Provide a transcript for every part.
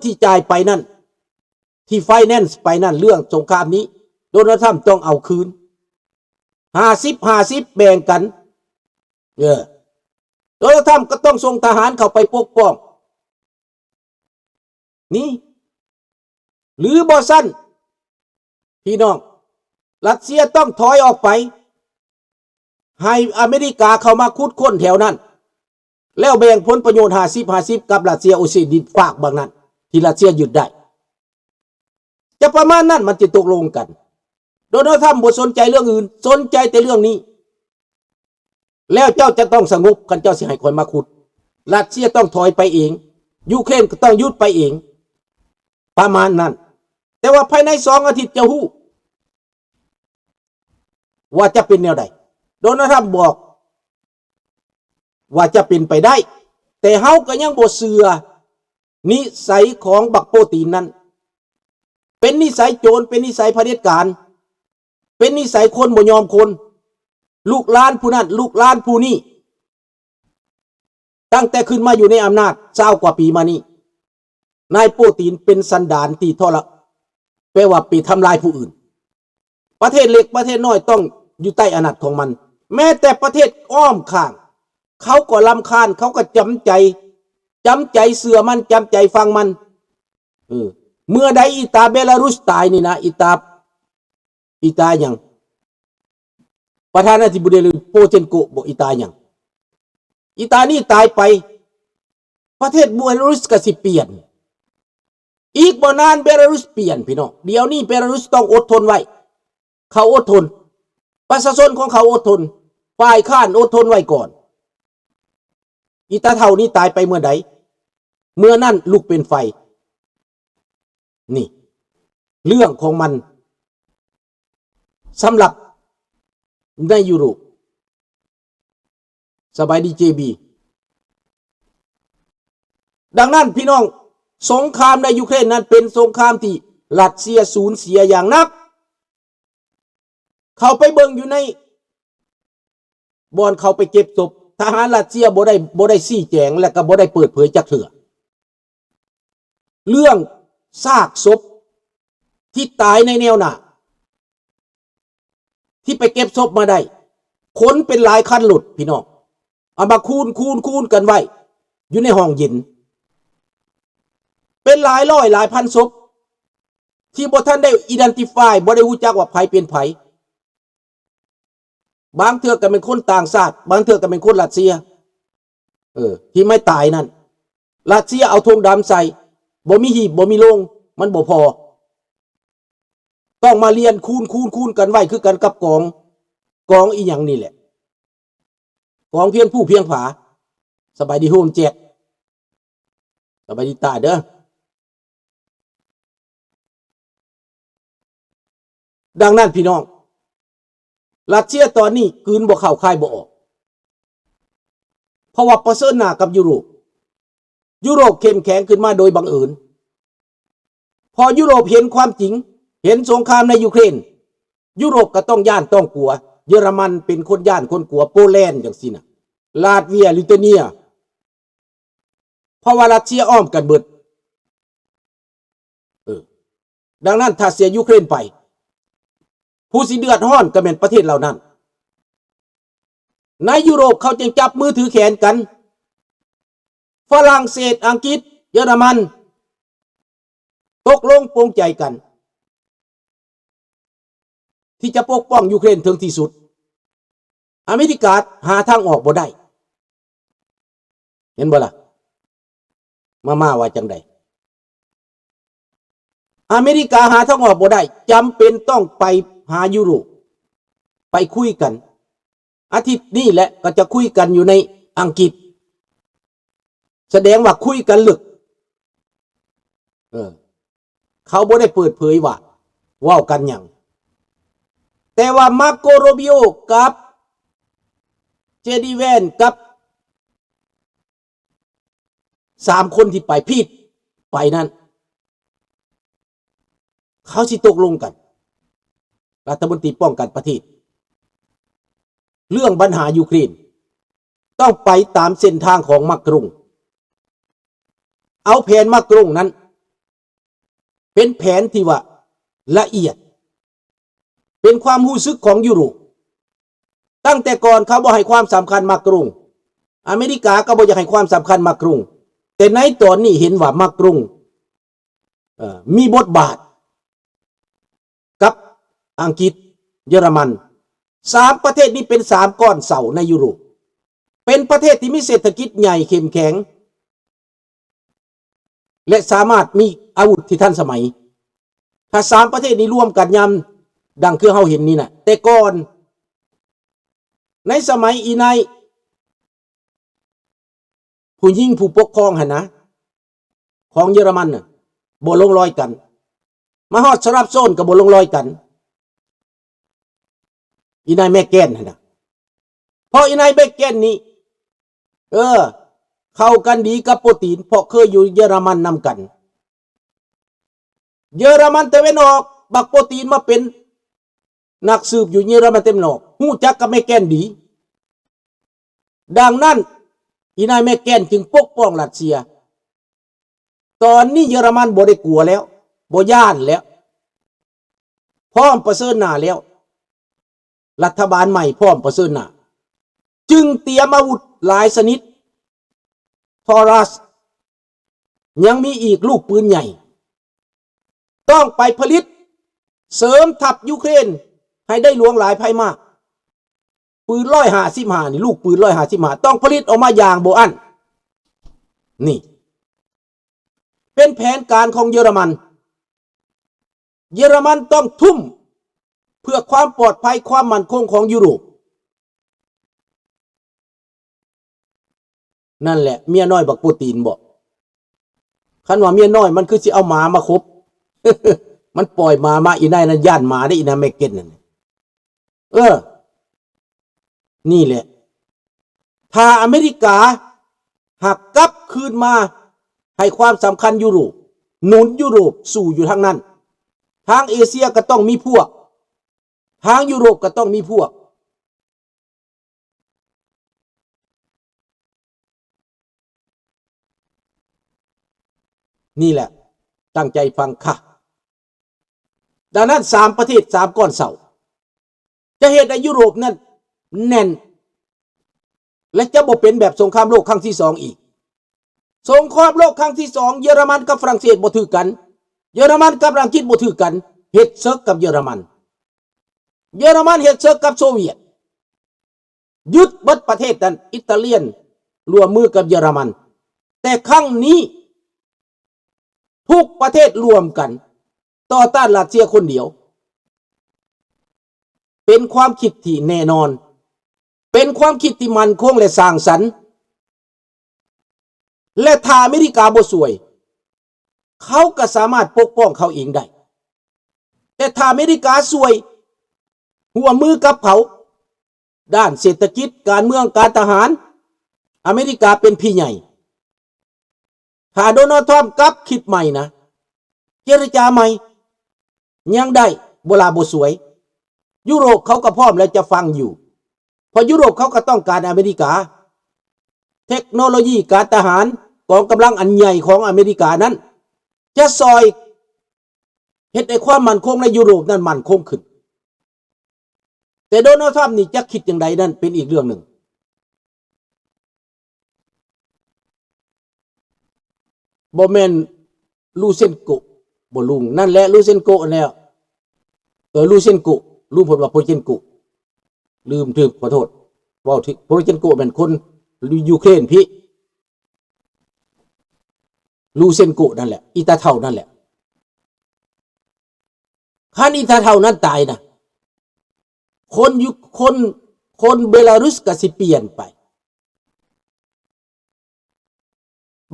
ທີ່ຈ່າຍໄປນັ້ນ ທີ່ໄຟແນນສ໌ໄປນັ້ນ ເລື່ອງສົງຄາມນີ້ ໂດນັລ ທຣຳຕ້ອງເອົາຄືນ ຫ້າສິບ ຫ້າສິບ ແບ່ງກັນ. ເອີ ໂດນັລ ທຣຳກໍຕ້ອງສົ່ງທະຫານເຂົ້າໄປປົກປ້ອງນີ້ ຫຼືບໍ່ຊັ້ນ ພີ່ນ້ອງ ຣັດເຊຍຕ້ອງຖອຍອອກໄປ ໃຫ້ອາເມລິກາເຂົ້າມາຂຸດຄົ້ນແຖວນັ້ນ ແລ້ວແບ່ງຜົນປະໂຫຍດຫ້າສິບ ຫ້າສິບ ກັບຣັດເຊຍ ໂອເຊຍດິນຟາກບາງນັ້ນ ທີ່ຣັດເຊຍຍຶດໄດ້. ຈະປະມານນັ້ນ ມັນຈະຕົກລົງກັນ. ໂດນັລ ທຣຳບໍ່ສົນໃຈເລື່ອງອື່ນ ສົນໃຈແຕ່ເລື່ອງນີ້. ແລ້ວເຈົ້າຈະຕ້ອງສະຫງົບ ຄັນເຈົ້າຊິໃຫ້ຂ້ອຍມາຂຸດ. ຣັດເຊຍຕ້ອງຖອຍໄປເອງ ຢູເຄຣນກໍຕ້ອງຢຸດໄປເອງ ປະມານນັ້ນ. ແຕ່ວ່າພາຍໃນສອງອາທິດຈະຮູ້ວ່າຈະເປັນແນວໃດ. ໂດນັລ ທຣຳບອກວ່າຈະເປັນໄປໄດ້ ແຕ່ເຮົາກໍຍັງບໍ່ເຊື່ອນິໄສຂອງບັກໂປຕີນນັ້ນ. ເປັນນິໄສໂຈນ ເປັນນິໄສຜະເດັດການ ເປັນນິໄສຄົນບໍ່ຍອມຄົນ ລູກຫຼານຜູ້ນັ້ນ ລູກຫຼານຜູ້ນີ້ ຕັ້ງແຕ່ຂຶ້ນມາຢູ່ໃນອຳນາດຊາວກວ່າປີມານີ້ ນາຍໂປຕີນເປັນສັນດານທີ່ທໍລະ ແປວ່າໄປທຳລາຍຜູ້ອື່ນ. ປະເທດເລັກປະເທດນ້ອຍຕ້ອງຢູ່ໃຕ້ອຳນາດຂອງມັນ. ແມ້ແຕ່ປະເທດອ້ອມຂ້າງ ເຂົາກໍລຳຄານ ເຂົາກໍຈຳໃຈ ຈຳໃຈເຊື່ອມັນ ຈຳໃຈຟັງມັນ. ເອີ ເມື່ອໃດອີຕາເບລາຣຸສຕາຍນີ້ນະ ອີຕາ ອີຕາຫຍັງ ປະທານາທິບໍດີໂປເຈນໂກ ບໍ່ ອີຕາຫຍັງ ອີຕານີ້ຕາຍໄປ ປະເທດເບລາຣຸສກໍຊິປ່ຽນ. ອີກບໍ່ນານເບລາຣຸສປ່ຽນ ພີ່ນ້ອງ. ດຽວນີ້ເບລາຣຸສຕ້ອງອົດທົນໄວ້. ເຂົາອົດທົນ ປະຊາຊົນຂອງເຂົາອົດທົນ ຝ່າຍຄ້ານອົດທົນໄວ້ກ່ອນ. ອີຕາເຖົ້ານີ້ຕາຍໄປເມື່ອໃດ ເມື່ອນັ້ນລຸກເປັນໄຟ. ນີ້ເລື່ອງຂອງມັນ ສຳລັບໃນຢູໂຣບ. ສະບາຍດີ ເຈບີ. ດັ່ງນັ້ນ ພີ່ນ້ອງ, ສົງຄາມໃນຢູເຄຣນນັ້ນເປັນສົງຄາມທີ່ຣັດເຊຍສູນເສຍຢ່າງໜັກ. ເຂົ້າໄປເບິ່ງຢູ່ໃນບ່ອນເຂົາໄປເກັບສົບ, ທະຫານຣັດເຊຍບໍ່ໄດ້, ບໍ່ໄດ້ຊີ້ແຈງ ແລະກໍບໍ່ໄດ້ເປີດເຜີຍຈັກເທື່ອ. ເລື່ອງຊາກສົບທີ່ຕາຍໃນແນວໜ້າ ທີ່ໄປເກັບສົບມາໄດ້ ຂົນເປັນຫຼາຍຄັນລົດ ພີ່ນ້ອງ ເອົາມາຄູນໆໆກັນໄວ້ຢູ່ໃນຫ້ອງເຢັນ ເປັນຫຼາຍຮ້ອຍຫຼາຍພັນສົບ ທີ່ບໍ່ທັນໄດ້ identify ບໍ່ໄດ້ຮູ້ຈັກວ່າໃຜເປັນໃຜ. ບາງເທື່ອກໍແມ່ນຄົນຕ່າງຊາດ, ບາງເທື່ອກໍແມ່ນຄົນຣັດເຊຍ ເອີ ທີ່ມາຕາຍນັ້ນ. ຣັດເຊຍເອົາຖົງດຳໃສ່, ບໍ່ມີຫີບ, ບໍ່ມີໂລງ, ມັນບໍ່ພໍ. ຕ້ອງມາລຽນຄູນ, ຄູນ, ຄູນກັນໄວ້ຄືກັນກັບກອງ, ກອງອີ່ຫຍັງນີ້ແຫຼະ, ກອງພຽງພູພຽງຜາ. ສະບາຍດີໂຮມແຈັກ, ສະບາຍດີຕາເດີ. ດັ່ງນັ້ນ ພີ່ນ້ອງ, ຣັດເຊຍຕອນນີ້ກືນບໍ່ເຂົ້າຄາຍບໍ່ອອກ ເພາະວ່າປະເຊີນໜ້າກັບຢູໂຣບ. ຢູໂຣບເຂັ້ມແຂງຂຶ້ນມາໂດຍບັງເອີນ ເພາະຢູໂຣບເຫັນຄວາມຈິງ, ເຫັນສົງຄາມໃນຢູເຄຣນ, ຢູໂຣບກໍຕ້ອງຢ້ານຕ້ອງກົວ. ເຢຍລະມັນເປັນຄົນຢ້ານຄົນກົວ, ໂປແລນຈັ່ງຊີ້ນະ, ລາດເວຍ, ລິດເທເນຍ. ເພາະວ່າຣັດເຊຍອ້ອມກັນເບິດ. ເອີ ດັ່ງນັ້ນ ຖ້າເສຍຢູເຄຣນໄປ, ຜູ້ຊິເດືອດຮ້ອນກໍແມ່ນປະເທດເຫຼົ່ານັ້ນ. ໃນຢູໂຣບເຂົາຈຶ່ງຈັບມືຖືແຂນກັນ, ຝຣັ່ງເສດ, ອັງກິດ, ເຢຍລະມັນ ຕົກລົງປົງໃຈກັນ ທີ່ຈະປົກປ້ອງຢູເຄຣນເຖິງທີ່ສຸດ. ອາເມລິກາຫາທາງອອກບໍ່ໄດ້. ເຫັນບໍ່ລະ? ມາ ມາວ່າຈັ່ງໃດ? ອາເມລິກາຫາທາງອອກບໍ່ໄດ້, ຈຳເປັນຕ້ອງໄປຫາຢູໂຣບ, ໄປຄຸຍກັນ. ອາທິດນີ້ແຫຼະ ກໍຈະຄຸຍກັນຢູ່ໃນອັງກິດ. ສະແດງວ່າຄຸຍກັນເລິກ. ເອີ ເຂົາບໍ່ໄດ້ເປີດເຜີຍວ່າເວົ້າກັນຫຍັງ. ແຕ່ວ່າມາໂກ ໂຣບິໂອ ກັບ ເຈ ດີ ແວນ ກັບ ສາມຄົນທີ່ໄປ ພີດ ໄປນັ້ນ ເຂົາຊິຕົກລົງກັນ, ລັດຖະມົນຕີປ້ອງກັນປະເທດ. ເລື່ອງບັນຫາຢູເຄຣນ ຕ້ອງໄປຕາມເສັ້ນທາງຂອງມາກຣົງ. ເອົາແຜນມາກຣົງນັ້ນ ປັນແຜນທີ່ວ່າລະອຽດ ເປັນຄວາມຮູ້ສຶກຂອງຢູໂຣບ. ຕັ້ງແຕ່ກ່ອນເຂົາບໍ່ໃຫ້ຄວາມສຳຄັນມັກກະໂຣງ, ອາເມລິກາກໍບໍ່ຢາກໃຫ້ຄວາມສຳຄັນມັກກະໂຣງ, ແຕ່ໃນຕອນນີ້ເຫັນວ່າມັກກະໂຣງ ເອີ ມີບົດບາດກັບອັງກິດ, ເຢຍລະມັນ, ສາມປະເທດນີ້ເປັນສາມກ້ອນເສົາໃນຢູໂຣບ, ເປັນປະເທດທີ່ມີເສດຖະກິດໃຫຍ່ເຂັ້ມແຂງ ແລະ ສາມາດມີອາວຸດທີ່ທັນສະໄໝ. ຖ້າສາມປະເທດນີ້ລວມກັນຍາມ ດັ່ງຄືເຮົາເຫັນນີ້ນະ, ແຕ່ກ່ອນ ໃນສະໄໝອີໄນ ຜູ້ຍິງຜູ້ປົກຄອງຫັ້ນນະ ຂອງເຢຍລະມັນນະ ບໍ່ລົງລອຍກັນ, ມາຮອດສະລັບໂຊນກໍບໍ່ລົງລອຍກັນ. ອີນາຍແມກເກນຫັ້ນນະ ເພາະອີນາຍແມກເກນນີ້ ເອີ ເຂົ້າກັນດີກັບໂປຕີນ ເພາະເຄີຍຢູ່ເຢຍລະມັນນຳກັນ. ເຢຍລະມັນຕາເວັນອອກ ບັກໂປຕີນມາເປັນນັກສືບຢູ່ເຢຍລະມັນຕາເວັນອອກ ຮູ້ຈັກກັບແມກເກນດີ. ດັ່ງນັ້ນ ອີນາຍແມກເກນຈຶ່ງປົກປ້ອງຣັດເຊຍ. ຕອນນີ້ເຢຍລະມັນບໍ່ໄດ້ກົວແລ້ວ, ບໍ່ຢ້ານແລ້ວ, ພ້ອມປະເຊີນໜ້າແລ້ວ. ລັດຖະບານໃໝ່ພ້ອມປະເຊີນໜ້າ, ຈຶ່ງຕຽມອາວຸດຫຼາຍຊະນິດ, ທອຣັສ, ຍັງມີອີກລູກປືນໃຫຍ່. ຕ້ອງໄປຜະລິດເສີມທັບຢູເຄຣນໃຫ້ໄດ້ຫຼວງຫຼາຍພາຍມາກ. ປືນຮ້ອຍຫ້າສິບຫ້ານີ້, ລູກປືນຮ້ອຍຫ້າສິບຫ້າ ຕ້ອງຜະລິດອອກມາຢ່າງບໍ່ອັ້ນ. ນີ້ເປັນແຜນການຂອງເຢຍລະມັນ. ເຢຍລະມັນຕ້ອງທຸ່ມເພື່ອຄວາມປອດໄພ, ຄວາມໝັ້ນຄົງຂອງຢູໂຣບ. ນັ້ນແຫຼະ ເມຍນ້ອຍບັກໂປຕີນບໍ? ຄັນວ່າເມຍນ້ອຍມັນຄືຊິເອົາໝາມາຄົບ, ມັນປ່ອຍໝາມາ, ອີນາຍນັ້ນຢ້ານໝາເດ້, ອີນາຍແມກເກນນັ້ນ. ເອີ ນີ້ແຫຼະ ຖ້າອາເມລິກາຫາກກັບຄືນມາໃຫ້ຄວາມສຳຄັນຢູໂຣບ, ໜູນຢູໂຣບສູ້ຢູ່ທາງນັ້ນ, ທາງເອເຊຍກໍຕ້ອງມີພວກ, ທາງຢູໂຣບກໍຕ້ອງມີພວກ. ນີ້ແຫຼະ ຕັ້ງໃຈຟັງຄະ. ດັ່ງນັ້ນ ສາມປະເທດ ສາມກ້ອນເສົາ ຈະເຮັດໃຫ້ຢູໂຣບນັ້ນແໜ້ນ ແລະ ຈະບໍ່ເປັນແບບສົງຄາມໂລກຄັ້ງທີສອງອີກ. ສົງຄາມໂລກຄັ້ງທີສອງ ເຢຍລະມັນກັບຝຣັ່ງເສດບໍ່ຖືກກັນ, ເຢຍລະມັນກັບອັງກິດບໍ່ຖືກກັນ, ເຮັດເສິກກັບເຢຍລະມັນ. ເຢຍລະມັນເຮັດເສິກກັບໂຊວຽດ, ຍຶດເບິດປະເທດນັ້ນ, ອີຕາລຽນຮ່ວມມືກັບເຢຍລະມັນ. ແຕ່ຄັ້ງນີ້ ທຸກປະເທດຮ່ວມກັນຕໍ່ຕ້ານຣັດເຊຍຄົນດຽວ. ເປັນຄວາມຄິດທີ່ແນ່ນອນ, ເປັນຄວາມຄິດທີ່ໝັ້ນຄົງ ແລະ ສ້າງສັນ. ແລະ ຖ້າອາເມລິກາບໍ່ຊ່ວຍ, ເຂົາກໍສາມາດປົກປ້ອງເຂົາເອງໄດ້. ແຕ່ຖ້າອາເມລິກາຊ່ວຍ, ຮ່ວມມືກັບເຂົາ, ດ້ານເສດຖະກິດ, ການເມືອງ, ການທະຫານ, ອາເມລິກາເປັນພີ່ໃຫຍ່. ຖ້າໂດນັລ ທຣຳ ກັບຄິດໃໝ່ນະ, ເຈລະຈາໃໝ່, ຍັງໄດ້, ບໍ່ຫຼ້າບໍ່ສວຍ. ຢູໂຣບເຂົາກໍພ້ອມແລ້ວຈະຟັງຢູ່, ເພາະຢູໂຣບເຂົາກໍຕ້ອງການອາເມລິກາ. ເທັກໂນໂລຢີການທະຫານ, ກອງກຳລັງອັນໃຫຍ່ຂອງອາເມລິການັ້ນ ຈະຊ່ອຍເຮັດໃຫ້ຄວາມໝັ້ນຄົງໃນຢູໂຣບນັ້ນໝັ້ນຄົງຂຶ້ນ. ແຕ່ໂດນັລ ທຣຳ ນີ້ຈະຄິດຈັ່ງໃດນັ້ນເປັນອີກເລື່ອງໜຶ່ງ. ບໍ່ແມ່ນ ລູເຊັນໂກ ບໍ່ລຸງ? ນັ້ນແຫຼະ ລູເຊັນໂກ ນັ້ນແຫຼະ. ເອີ ລູເຊັນໂກ, ລືມເພິ່ນວ່າໂປຣເຈັນໂກ, ລືມຖືກ, ຂໍໂທດ, ເວົ້າຖືກ. ໂປຣເຈັນໂກແມ່ນຄົນຢູ່ຢູເຄຣນພີ້. ລູເຊັນໂກນັ້ນແຫຼະ, ອີຕາເຖົ້ານັ້ນແຫຼະ. ຄັນອີຕາເຖົ້ານັ້ນຕາຍນະ, ຄົນຢູ່, ຄົນ, ຄົນເບລາຣຸສກໍຊິປ່ຽນໄປ.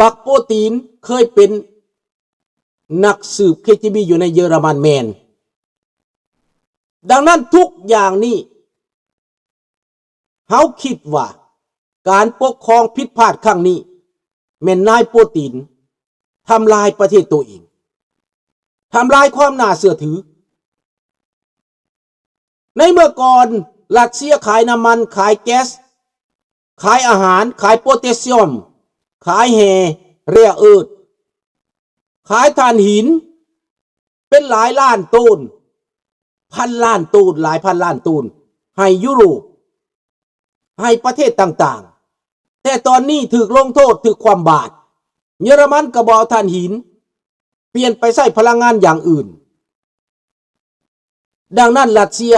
ບັກໂປຕີນເຄີຍເປັນນັກສືບ ເຄຈີບີ ຢູ່ໃນເຢຍລະມັນແມ່ນ. ດັ່ງນັ້ນ ທຸກຢ່າງນີ້ ເຮົາຄິດວ່າການປົກຄອງຜິດພາດຄັ້ງນີ້ ແມ່ນນາຍໂປຕີນທຳລາຍປະເທດໂຕເອງ, ທຳລາຍຄວາມໜ້າເຊື່ອຖື. ໃນເມື່ອກ່ອນ ຣັດເຊຍຂາຍນ້ຳມັນ, ຂາຍແກັສ, ຂາຍອາຫານ, ຂາຍໂປແທສຊຽມ, ຂາຍແຮ່, ແຣເອີດ, ຂາຍຖ່ານຫີນ, ປັນຫຼາຍລ້ານໂຕນ ພັນລ້ານໂຕນ ຫຼາຍພັນລ້ານໂຕນ ໃຫ້ຢູໂຣບ ໃຫ້ປະເທດຕ່າງໆ ແຕ່ຕອນນີ້ຖືກລົງໂທດ ຖືກຄວ່ຳບາດ. ເຢຍລະມັນກໍບໍ່ເອົາຖ່ານຫີນ ປ່ຽນໄປໃຊ້ພະລັງງານຢ່າງອື່ນ. ດັ່ງນັ້ນ ຣັດເຊຍ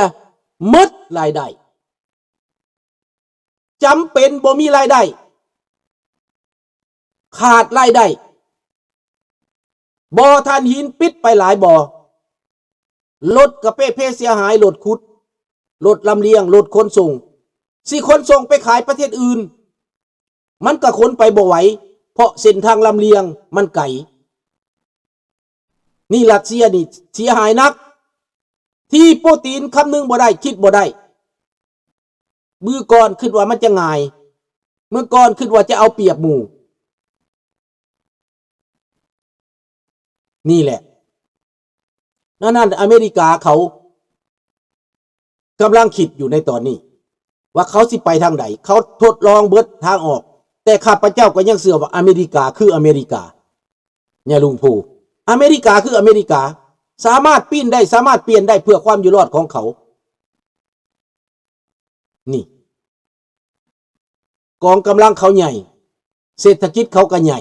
ໝົດລາຍໄດ້, ຈຳເປັນບໍ່ມີລາຍໄດ້, ຂາດລາຍໄດ້. ບໍ່ຖ່ານຫີນປິດໄປຫຼາຍບໍ່, ລົດກະເປະເພເສຍຫາຍ, ລົດຂຸດ, ລົດລຳລຽງ, ລົດຂົນສົ່ງ, ຊິຂົນສົ່ງໄປຂາຍປະເທດອື່ນ ມັນກະຂົນໄປບໍ່ໄຫວ ເພາະເສັ້ນທາງລຳລຽງມັນໄກ. ນີ້ຣັດເຊຍນີ້ເສຍຫາຍໜັກ ທີ່ປູຕິນຄຳນຶງບໍ່ໄດ້ ຄິດບໍ່ໄດ້. ມື້ກ່ອນຄິດວ່າມັນຈະງ່າຍ, ມື້ກ່ອນຄິດວ່າຈະເອົາປຽບໝູ່. ນີ້ແຫຼະ ນັ້ນ ນັ້ນ ອາເມລິກາເຂົາກຳລັງຄິດຢູ່ໃນຕອນນີ້ ວ່າເຂົາຊິໄປທາງໃດ. ເຂົາທົດລອງເບິດທາງອອກ, ແຕ່ຂ້າພະເຈົ້າກໍຍັງເຊື່ອວ່າອາເມລິກາຄືອາເມລິກາ. ຍາລຸງພູ ອາເມລິກາຄືອາເມລິກາ ສາມາດປີ້ນໄດ້ ສາມາດປ່ຽນໄດ້ເພື່ອຄວາມຢູ່ລອດຂອງເຂົາ. ນີ້ ກອງກຳລັງເຂົາໃຫຍ່, ເສດຖະກິດເຂົາກໍໃຫຍ່,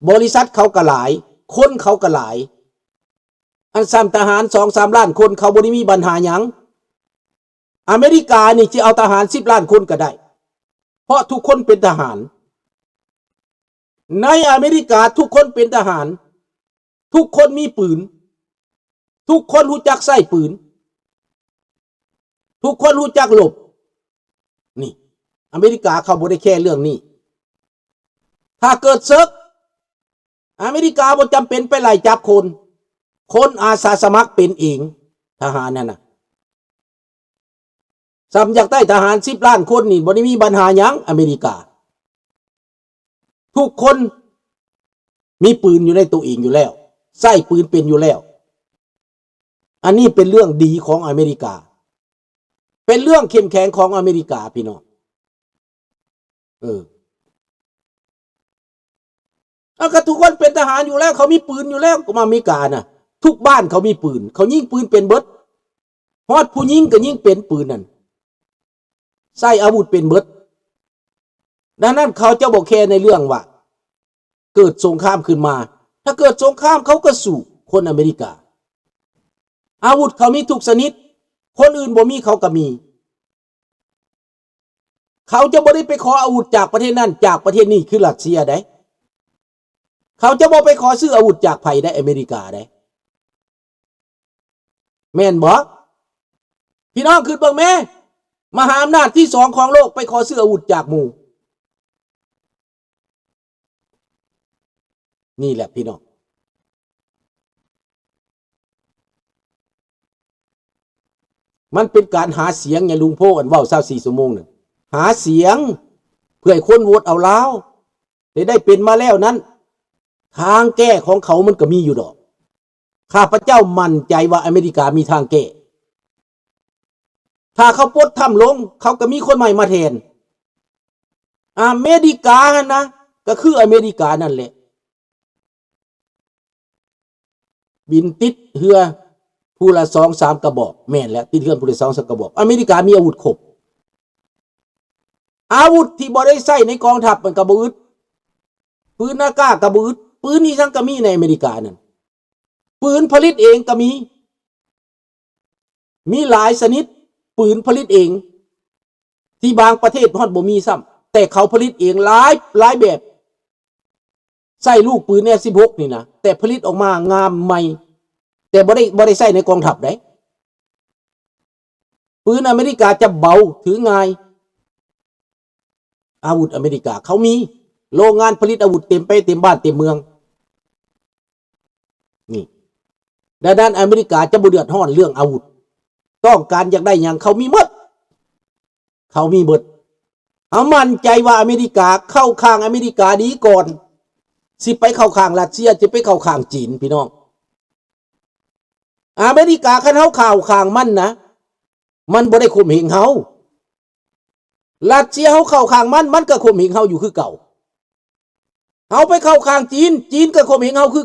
ບໍລິສັດເຂົາກໍຫຼາຍ, ຄົນເຂົາກໍຫຼາຍ. ອັນຊ້ຳທະຫານສອງສາມລ້ານຄົນ ເຂົາບໍ່ໄດ້ມີບັນຫາຫຍັງ. ອາເມລິການີ້ຊິເອົາທະຫານສິບລ້ານຄົນກໍໄດ້ ເພາະທຸກຄົນເປັນທະຫານ. ໃນອາເມລິກາທຸກຄົນເປັນທະຫານ, ທຸກຄົນມີປືນ, ທຸກຄົນຮູ້ຈັກໃຊ້ປືນ, ທຸກຄົນຮູ້ຈັກລົບ. ນີ້ ອາເມລິກາເຂົາບໍ່ໄດ້ແຄເລື່ອງນີ້. ຖ້າເກີດເສິກ ອາເມລິກາບໍ່ຈຳເປັນໄປໄລ່ຈັບຄົນ, ຄົນອາສາສະໝັກເປັນເອງ, ທະຫານຫັ້ນນະ. ຊ້ຳຢາກໄດ້ທະຫານສິບລ້ານຄົນນີ້ ບໍ່ໄດ້ມີບັນຫາຫຍັງອາເມລິກາ. ທຸກຄົນມີປືນຢູ່ໃນໂຕເອງຢູ່ແລ້ວ, ໃຊ້ປືນເປັນຢູ່ແລ້ວ. ອັນນີ້ເປັນເລື່ອງດີຂອງອາເມລິກາ, ເປັນເລື່ອງເຂັ້ມແຂງຂອງອາເມລິກາ ພີ່ນ້ອງ. ເອີ ເອົາ ກໍທຸກຄົນເປັນທະຫານຢູ່ແລ້ວ, ເຂົາມີປືນຢູ່ແລ້ວ, ກໍມາອາເມລິການະ ທຸກບ້ານເຂົາມີປືນ, ເຂົາຍິງປືນເປັນເບິດ, ຮອດຜູ້ຍິງກໍຍິງເປັນປືນນັ້ນ, ໃຊ້ອາວຸດເປັນເບິດ. ດັ່ງນັ້ນເຂົາຈະບໍ່ແຄໃນເລື່ອງວ່າເກີດສົງຄາມຂຶ້ນມາ, ຖ້າເກີດສົງຄາມເຂົາກໍສູ້ຄົນອາເມລິກາ. ອາວຸດເຂົາມີທຸກຊະນິດ, ຄົນອື່ນບໍ່ມີເຂົາກໍມີ. ເຂົາຈະບໍ່ໄດ້ໄປຂໍອາວຸດຈາກປະເທດນັ້ນ ຈາກປະເທດນີ້ ຄືຣັດເຊຍໃດ໋. ເຂົາຈະບໍ່ໄປຂໍຊື້ອາວຸດຈາກໃຜໃດ໋ ອາເມລິກາໃດ໋. ແມ່ນບໍ່? ພີ່ນ້ອງຄິດເບິ່ງແມ້, ມະຫາອຳນາດທີສອງຂອງໂລກໄປຂໍຊື້ອາວຸດຈາກໝູ່. ນີ້ແຫຼະພີ່ນ້ອງ, ມັນເປັນການຫາສຽງ. ຍາລຸງໂພ ອັນເວົ້າຊາວສີ່ຊົ່ວໂມງນັ້ນ ຫາສຽງເພື່ອໃຫ້ຄົນໂຫວດເອົາລາວ. ໄດ້ ໄດ້ເປັນມາແລ້ວນັ້ນ, ທາງແກ້ຂອງເຂົາມັນກໍມີຢູ່ດອກ. ຂ້າພະເຈົ້າໝັ້ນໃຈວ່າອາເມລິກາມີທາງແກ້. ຖ້າເຂົາປົດຖ້ຳລົງ, ເຂົາກໍມີຄົນໃໝ່ມາແທນ. ອາເມລິກາຫັ້ນນະ ກໍຄືອາເມລິການັ້ນແຫຼະ. ບິນຕິດເຮືອຜູ້ລະສອງສາມກະບອກ. ແມ່ນແລ້ວ, ຕິດເຮືອຜູ້ລະສອງສາມກະບອກ. ອາເມລິກາມີອາວຸດຄົບ. ອາວຸດທີ່ບໍ່ໄດ້ໃຊ້ໃນກອງທັບມັນກໍບໍ່ອຶດ, ປືນອາກາດກໍບໍ່ອຶດ, ປືນອີ່ຫຍັງກໍມີໃນອາເມລິການັ້ນ. ປືນຜະລິດເອງກໍມີ, ມີຫຼາຍຊະນິດ, ປືນຜະລິດເອງ ທີ່ບາງປະເທດຮອດບໍ່ມີຊ້ຳ, ແຕ່ເຂົາຜະລິດເອງຫຼາຍ ຫຼາຍແບບ. ໃຊ້ລູກປືນເອັມສິບຫົກນີ້ນະ, ແຕ່ຜະລິດອອກມາງາມໃໝ່, ແຕ່ບໍ່ໄດ້ ບໍ່ໄດ້ໃຊ້ໃນກອງທັບໃດ໋. ປືນອາເມລິກາຈະເບົາ, ຖືງ່າຍ. ອາວຸດອາເມລິກາເຂົາມີ, ໂລງງານຜະລິດອາວຸດເຕັມໄປເຕັມບ້ານເຕັມເມືອງ. ນີ້ ດັ່ງນັ້ນອາເມລິກາຈະບໍ່ເດືອດຮ້ອນເລື່ອງອາວຸດ, ຕ້ອງການຢາກໄດ້ຫຍັງເຂົາມີໝົດ, ເຂົາມີເບິດ. ເຮົາໝັ້ນໃຈວ່າອາເມລິກາ, ເຂົ້າຂ້າງອາເມລິກາດີກ່ອນ, ຊິໄປເຂົ້າຂ້າງຣັດເຊຍ, ຊິໄປເຂົ້າຂ້າງຈີນ, ພີ່ນ້ອງ. ອາເມລິກາ ຄັນເຮົາເຂົ້າຂ້າງມັນນະ, ມັນບໍ່ໄດ້ຂົ່ມເຫງເຮົາ. ຣັດເຊຍ ເຮົາເຂົ້າຂ້າງມັນ, ມັນກໍຂົ່ມເຫງເຮົາຢູ່ຄືເກົ່າ. ເຮົາໄປເຂົ້າຂ້າງຈີນ, ຈີນກໍຂົ່ມເຫງເຮົາຄື